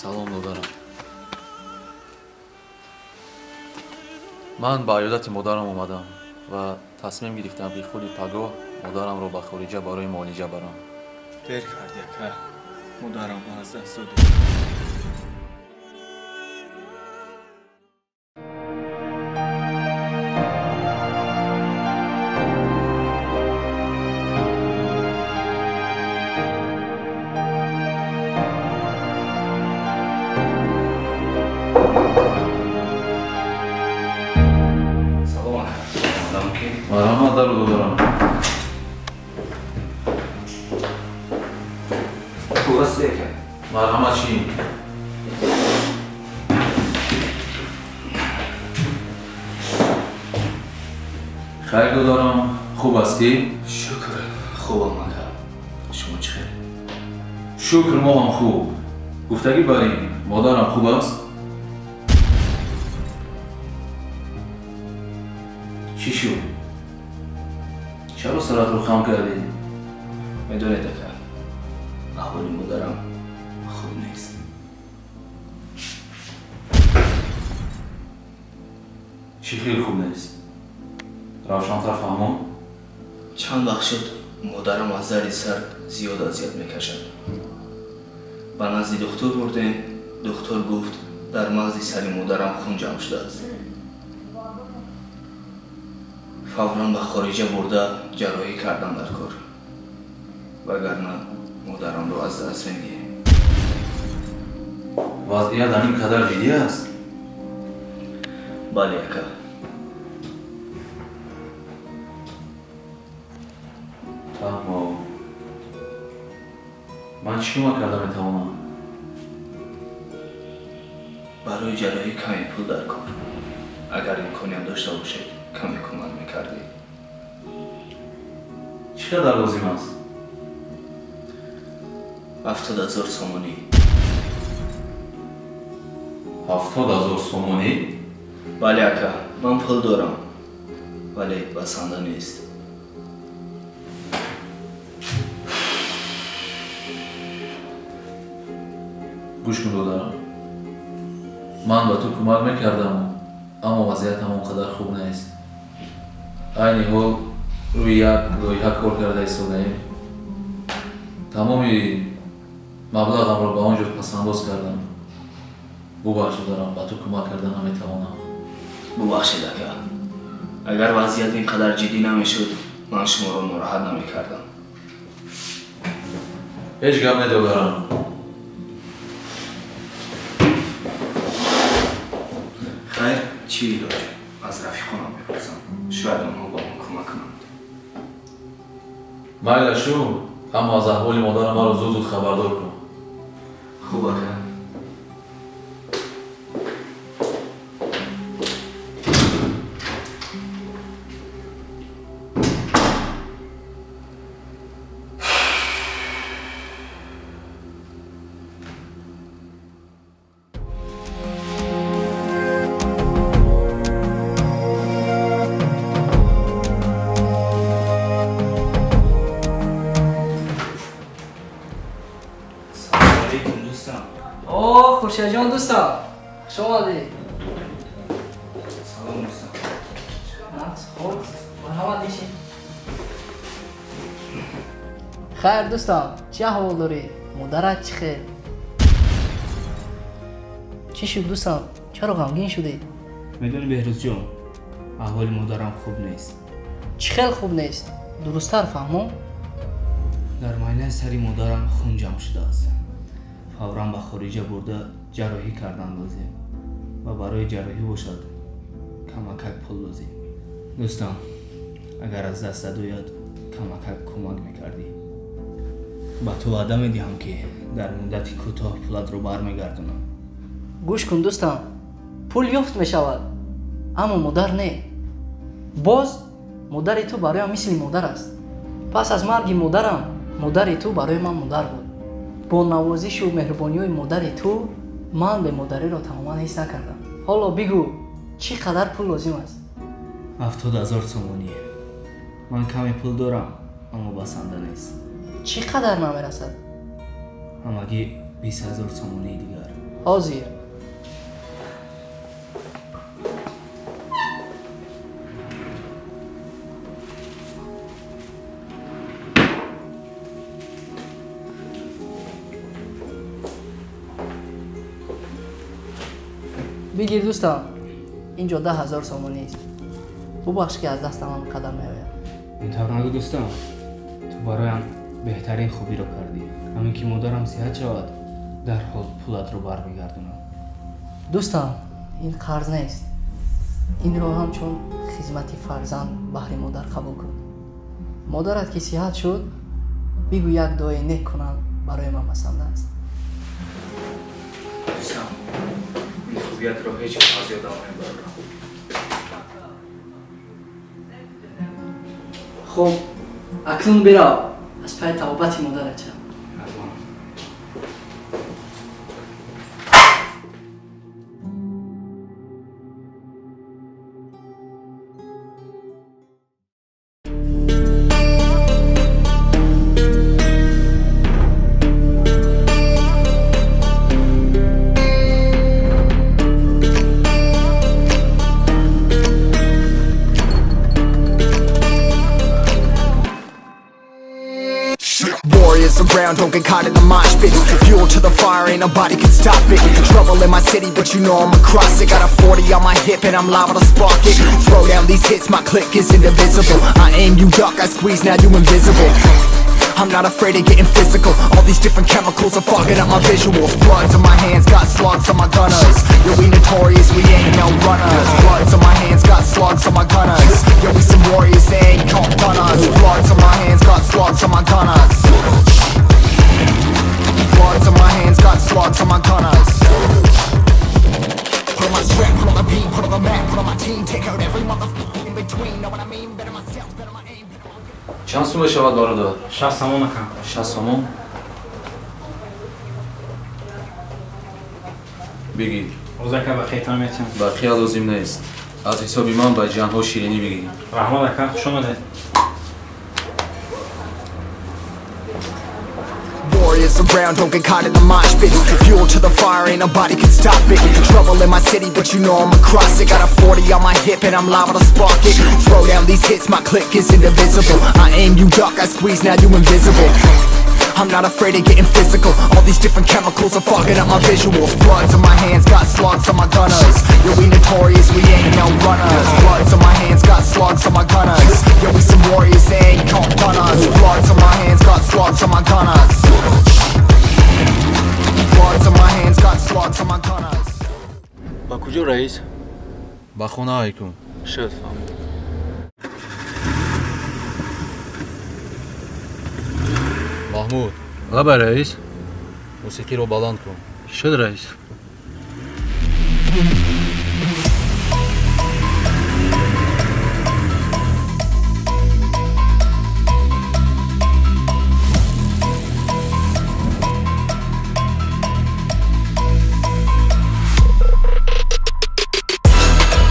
Салом додарам. Ман ба иёдати модарам омадам ва тасмим гирифтам, ки худи пагоҳ модарамро ба хориҷа барои муолиҷа барам. Дер кардӣ, ака. Модарамро аз даст додӣ. Марҳамат, дару додарам. Хуб ҳастӣ, ака? Марҳамат, чӣ? Хайр, додарам, хуб ҳастӣ? Шукр, хубам, ака. Шумо чӣ хел? Шукр, мо ҳам хуб. Гуфтагӣ бар ин, модарам хуб аст? Чӣ шуд? Чаро саратро хам кардӣ? Медонед, ака, аҳволи модарам хуб нест. Чӣ хел хуб нест? Равшантар фаҳмон? Чанд вақт шуд модарам аз дарди сар зиёд азият мекашад. Ба назди духтур бурдем. Духтур гуфт, дар мағзи сари модарам хун ҷамъ шудааст. Фавран ба хориҷа бурда ҷарроҳӣ кардам дар кор, вагарна модарамро аз даст медиҳем. Вазъият ҳамин қадар ҷиддӣ аст? Бале, ака. Фаҳмо. Ман чӣ кӯмак карда метавонам? Барои ҷарроҳӣ каме пул дар кор. Агар имконият дошта бошед, каме кӯмак мекардӣ. Чӣ қадар лозим аст? 70,000 сомонӣ. 70,000 сомонӣ? Бале, ака, ман пул дорам, вале басанда нест. Гӯш кун, додарам. Ман ба ту кӯмак мекардам, аммо вазъиятам он қадар хуб нест. Айни ҳол рӯи як лоиҳа кор карда истодаем. Тамоми маблағамро ба он ҷо пасандоз кардам. Бубахш, додарам, ба ту кӯмак карда наметавонам. Бубахшед, ака. Агар вазъият ин қадар ҷиддӣ намешуд, ман шуморо нороҳат намекардам. Ҳеҷ гап не, додарам. Хайр, чӣ илоҷ? Аз рафиқонам мепурсам. Шояд онҳо ба ман кӯмак кунанд. Майла шу, аммо аз аҳволи модарам маро зуд-зуд хабардор кун. Хуб, ака. Хуршедҷон, дӯстам, хуш омадӣ. Салом, дӯстам. Хуб, марҳамат, нишин. Хайр, дӯстам, чӣ аҳвол дорӣ? Модарат чӣ хел? Чӣ шуд, дӯстам? Чаро ғамгин шудӣ? Медонӣ, Беҳрӯзҷон, аҳволи модарам хуб нест. Чӣ хел хуб нест? Дурусттар фаҳмон? Дар майнаи сари модарам хун ҷамъ шудааст. Фавран ба хориҷа бурда ҷарроҳӣ кардан лозим ва барои ҷарроҳӣ бошад камакак пул лозим. Дӯстам, агар аз дастат ояд, камакак кӯмак мекардӣ. Ба ту ваъда медиҳам, ки дар муддати кӯтоҳ пулатро бармегардонам. Гӯш кун, дӯстам, пул ёфт мешавад, аммо модар не. Боз модари ту бароям мисли модар аст. Пас аз марги модарам, модари ту барои ман модар буд. Бо навозишу меҳрубониҳои модари ту ман бемодариро тамоман ҳис накардам. Ҳоло бигӯ, чӣ қадар пул лозим аст? 70,000 сомонӣ. Ман каме пул дорам, аммо басанда нест. Чӣ қадар намерасад? Ҳамагӣ 20,000 сомонии дигар. Ҳозир. Бигир дӯстам, инҷо 10,000 сомонӣ аст. Бубахш ки аз дастам ҳам қадам меояд. Ин тавр нагӯ дӯстам, ту бароям беҳтарин хубиро кардӣ. Ҳамин ки модарам сиҳат шавад, дарҳол пулатро бармегардонам. Дӯстам, ин қарз нест. Инро ҳамчун хизмати фарзанд баҳри модар қабул кун. Модарат ки сиҳат шуд, бигӯ як дуои нек кунам барои ман басанда аст. Дӯстам, ин хубиятро ҳеҷ гоҳ аз ёдам намебарам. Хуб, акнун бирав, аз пайи тавбати модарат шав. Around, don't get caught in the mosh pit. Fuel to the fire, ain't nobody can stop it. Trouble in my city, but you know I'm across it. Got a 40 on my hip and I'm liable to spark it. Throw down these hits, my click is indivisible. I aim, you duck, I squeeze, now you invisible. I'm not afraid of getting physical. All these different chemicals are fogging up my visuals. Bloods on my hands, got slugs on my gunners. Yeah, we notorious, we ain't no runners. Bloods on my hands, got slugs on my gunners. Yeah, we some warriors, they ain't called gunners. Bloods on my hands, got slugs on my gunners. Bloods on my hands, got slugs on my gunners. Put on my strap, put on the beat, put on the map, put on my team. Take out every motherfucker in between. Know what I mean? Better myself, better my aim. Чанд сум мешавад бародар? 60 сомон ака. 60 сомон? Бигир. Оз ака, бақиятон метиҳам. Бақия лозим нест. Аз ҳисоби ман ба ҷанҳо ширинӣ бигир. Раҳмат ака, хуш омадед. Warriors around, don't get caught in the mosh pit. Fuel to the fire, ain't nobody can stop it. Trouble in my city, but you know I'm across it. Got a 40 on my hip and I'm liable to spark it. Throw down these hits, my click is indivisible. I aim, you duck, I squeeze, now you invisible. I'm not afraid of getting physical. All these different chemicals are fogging up my visuals. Bloods on my hands, got slugs on my gunners. Yeah, we notorious, we ain't no runners. Bloods on my hands, got slugs on my gunners. Yeah, we some warriors, they ain't called gunners. Bloods on my hands, got slugs on my gunners. Bloods on my hands, got slugs on my gunners. Ба куҷо, раис? Ба хона айкун. Шуд, фаҳмид. Маҳмуд. Лаба, раис. Мусиқиро баланд кун. Шуд, раис.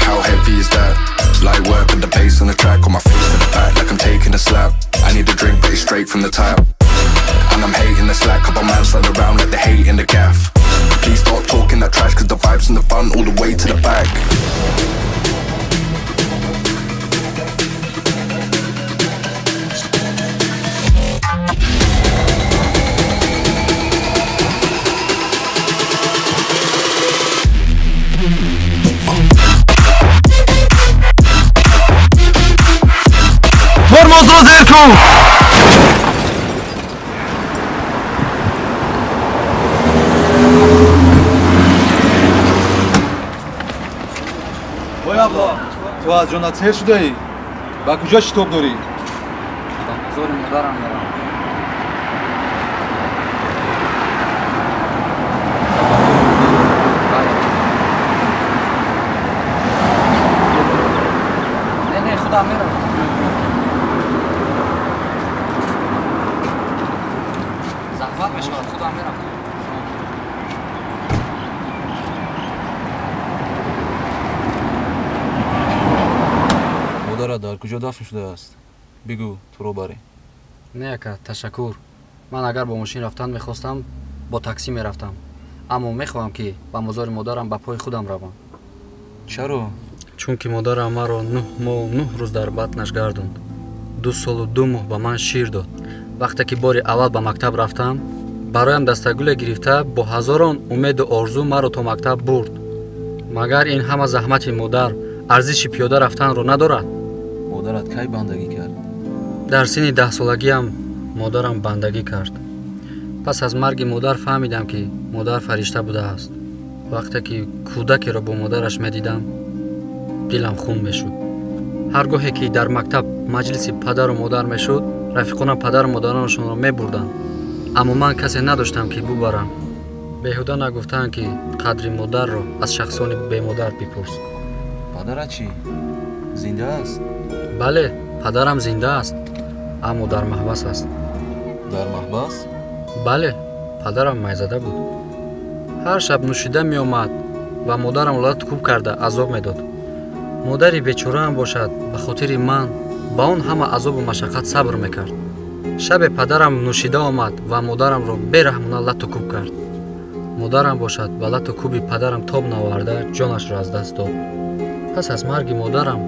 How heavy is that? Light work with the bass on the track, on my face to the back like I'm taking a slap. I need a drink, but it's straight from the tap. And I'm hating the slack, couple man slide around like they hate in the gaff. Please stop talking that trash, cause the vibes in the front all the way to the back. Тормозро зер кун! Ой абла, ту аз ҷонат сер шудаӣ? Ба куҷо шитоб дорӣ? Ба мазори модарам меравам. Не, не, худам меравам. Заҳмат мешавад, худам меравам. Модарат дар куҷо дафн шудааст? Бигӯ, туро барем. Не ака, ташаккур. Ман агар бо мошин рафтан мехостам, бо таксӣ мерафтам. Аммо мехоҳам, ки ба мозори модарам ба пои худам равам. Чаро? Чунки модарам маро 9 моҳу 9 рӯз дар батнаш гардонд. 2 солу 2 моҳ ба ман шир дод. Вақте ки бори аввал ба мактаб рафтам, бароям дастагуле гирифта бо ҳазорон умеду орзу маро то мактаб бурд. Магар ин ҳама заҳмати модар арзиши пиёда рафтанро надорад? Модарат кай бандагӣ кард? Дар синни 10 солагиам модарам бандагӣ кард. Пас аз марги модар фаҳмидам, ки модар фаришта будааст. Вақте ки кӯдакеро бо модараш медидам, дилам хун мешуд. Ҳар гоҳе ки дар мактаб маҷлиси падару модар мешуд, рафиқонам падару модаронашонро мебурданд. Аммо ман касе надоштам, ки бубарам. Беҳуда нагуфтаанд, ки қадри модарро аз шахсони бемодар бипурс. Падарат чӣ? Зинда аст? Бале, падарам зинда аст, аммо дар маҳбас аст. Дар маҳбас? Бале, падарам майзада буд. Ҳар шаб нӯшида меомад ва модарам лату кӯб карда азоб медод. Модари бечораам бошад, ба хотири ман ба он ҳама азобу машаққат сабр мекард. Шабе падарам нӯшида омад ва модарамро бераҳмона лату кӯб кард. Модарам бошад, ба лату кӯби падарам тоб наоварда ҷонашро аз даст дод. Пас аз марги модарам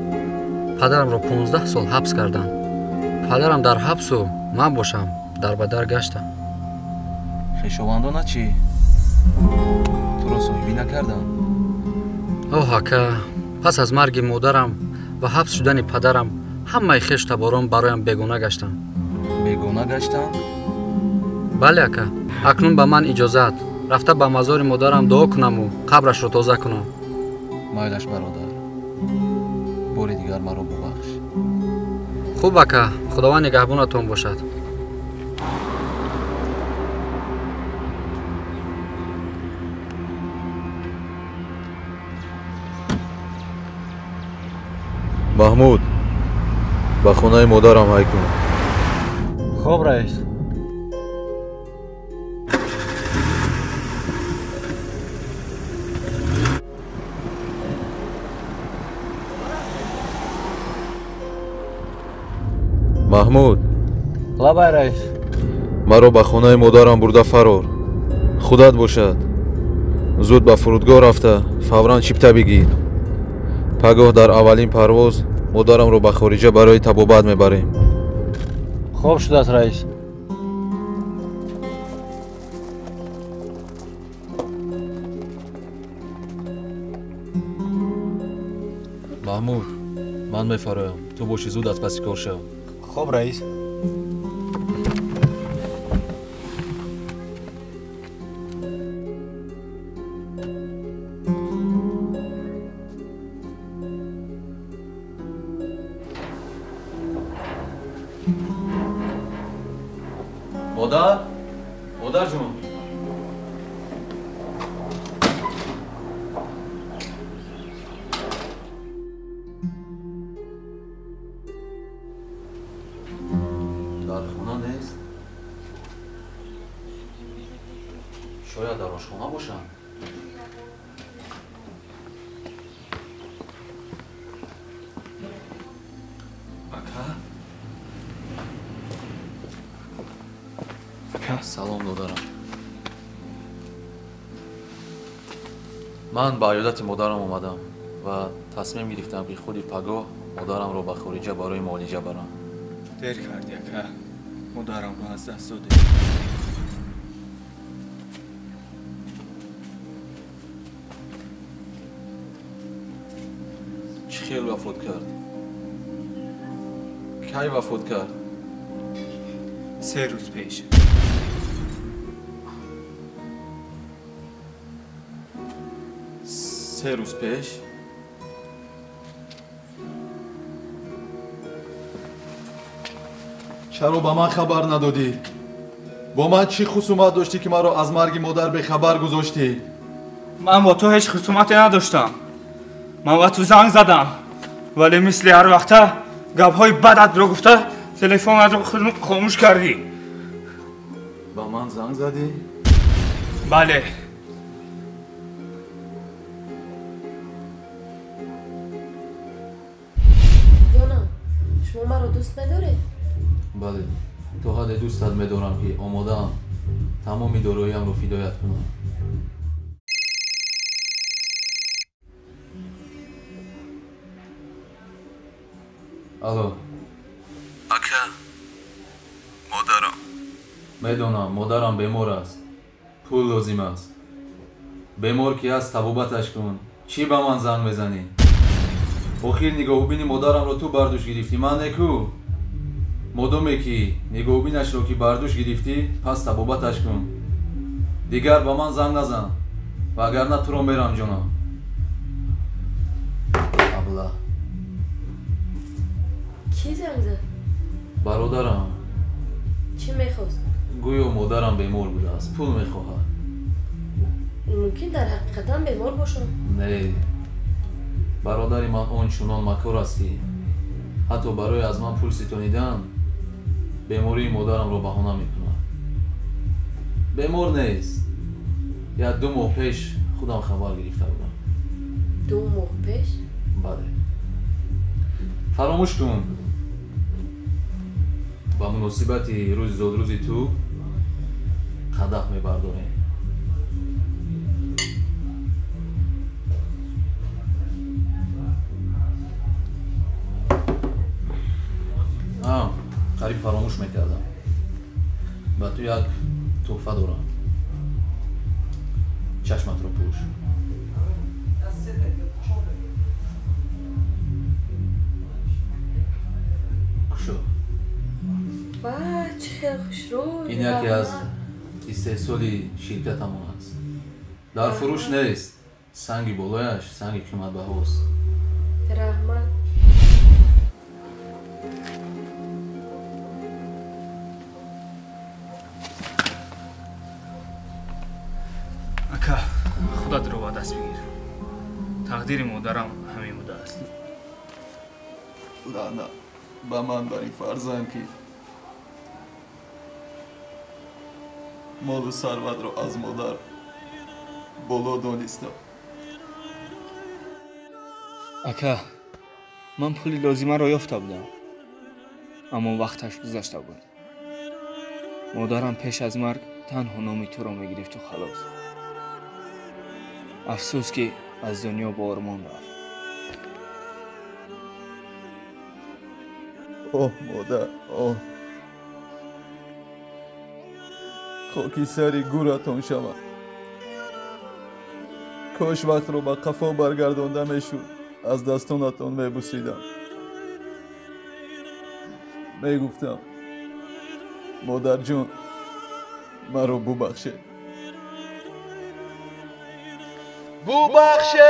падарамро 15 сол ҳабс карданд. Падарам дар ҳабсу ман бошам дар ба дар гаштам. Хешовандона чӣ? Туро соҳибӣ накарданд? Оҳ, ака, пас аз марги модарам ва ҳабс шудани падарам ҳамаи хештаборон бароям бегона гаштанд. Бегона гаштанд? Бале, ака. Акнун ба ман иҷозат рафта ба мазори модарам дуо кунаму қабрашро тоза кунам. Майлаш, бародар, бори дигар маро бубахш. Хуб, ака, Худованд нигаҳбонатон бошад. Маҳмуд, ба хонаи модарам ҳай кун. Хоб, раис. Маҳмуд. Лабай, раис. Маро ба хонаи модарам бурда фарор. Худат бошад, зуд ба фурудгоҳ рафта фавран чипта бигир. Пагоҳ дар аввалин парвоз модарамро ба хориҷа барои табобат мебарем. Хоб шудааст, раис. Маҳмуд, ман мефароям. Ту боши зуд аз паси кор шав. Хоб, раис. Модар? Модарҷон? Дар хона нест? Шояд дар ошхона бошанд? Ака? Салом, додарам. Ман ба иёдати модарам омадам ва тасмим гирифтам, ки худи пагоҳ модарамро ба хориҷа барои муолиҷа барам. Дер кардӣ, ака. Модарамро аз даст додӣ. Чӣ хел вафот кард? Кай вафот кард? 3 рӯз пеш. 3 рӯз пеш? Чаро ба ман хабар надодӣ? Бо ман чӣ хусумат доштӣ, ки маро аз марги модар бехабар гузоштӣ? Ман бо ту ҳеҷ хусумате надоштам. Ман ба ту занг задам, вале мисли ҳар вақта гапҳои бадатро гуфта телефонатро хомӯш кардӣ. Ба ман занг задӣ? Бале. Ҷонам, шумо маро дӯст медоред? Бале, то ҳадде дӯстат медорам, ки омодаам тамоми дороиамро фидоят кунам. Алло. Ака, модарам. Медонам, модарам бемор аст. Пул лозим аст. Бемор ки аст, табобаташ кун. Чӣ ба ман занг мезанӣ? Охир нигоҳубини модарамро ту бар дӯш гирифтӣ, ман не ку. Модоме ки нигоҳубинашро ки бар дӯш гирифтӣ, пас табобаташ кун. Дигар ба ман занг назан, вагарна туро мерамҷонам. Абла. Кӣ занг зад? Бародарам. Чӣ мехост? Гӯё модарам бемор будааст, пул мехоҳад. Мумкин дар ҳақиқатан бемор бошам. Не, бародари ман он чунон макор аст, ки ҳатто барои аз ман пул ситонидан бемории модарамро баҳона мекунад. Бемор нест. Як 2 моҳ пеш худам хабар гирифта будам. 2 моҳ пеш? Бале. Фаромӯш кун. Ба муносибати рӯзи зодрӯзи ту қадаҳ мебардорем. Қариб фаромӯш мекардам. Ба ту як тӯҳфа дорам. Чашматро пӯш. Кушо. Ва, чӣ хеле хушрӯй! Ин яке аз истеҳсоли ширкатамон аст. Дар фурӯш нест. Санги болояш санги қиматбаҳост. Раҳмат. Ака, худатро ба даст бигир. Тақдири модарам ҳамин будааст. Лаънат ба ман бар ин фарзанд, ки молу сарватро аз модар боло донистам. Ака, ман пули лозимаро ёфта будам, аммо вақташ гузашта буд. Модарам пеш аз марг танҳо номи туро мегирифту халос. Афсӯс, ки аз дунё бо ормон рафт. Оҳ, модар, оҳ! Хоки сари гӯратон шавад. Кош вақтро ба қафо баргардонда мешуд, аз дастонатон мебусидам. Мегуфтам: модарҷон, маро бубахшед. Бубахшед!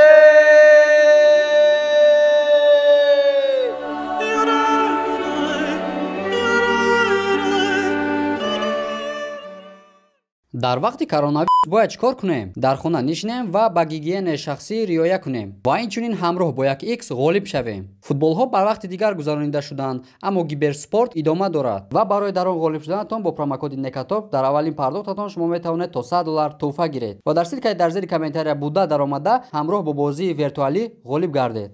Дар вақти коронавирус бояд чӣ кор кунем? Дар хона нишинем ва ба гигиенаи шахсӣ риоя кунем ва инчунин ҳамроҳ бо 1x ғолиб шавем. Футболҳо бар вақти дигар гузаронида шуданд, аммо гиберспорт идома дорад ва барои дар он ғолиб шуданатон бо промокоди Некатоп дар аввалин пардохтатон шумо метавонед то $100 тӯҳфа гиред ва дар ссилкаи дар зери комментария буда даромада ҳамроҳ бо бозии виртуалӣ ғолиб гардед.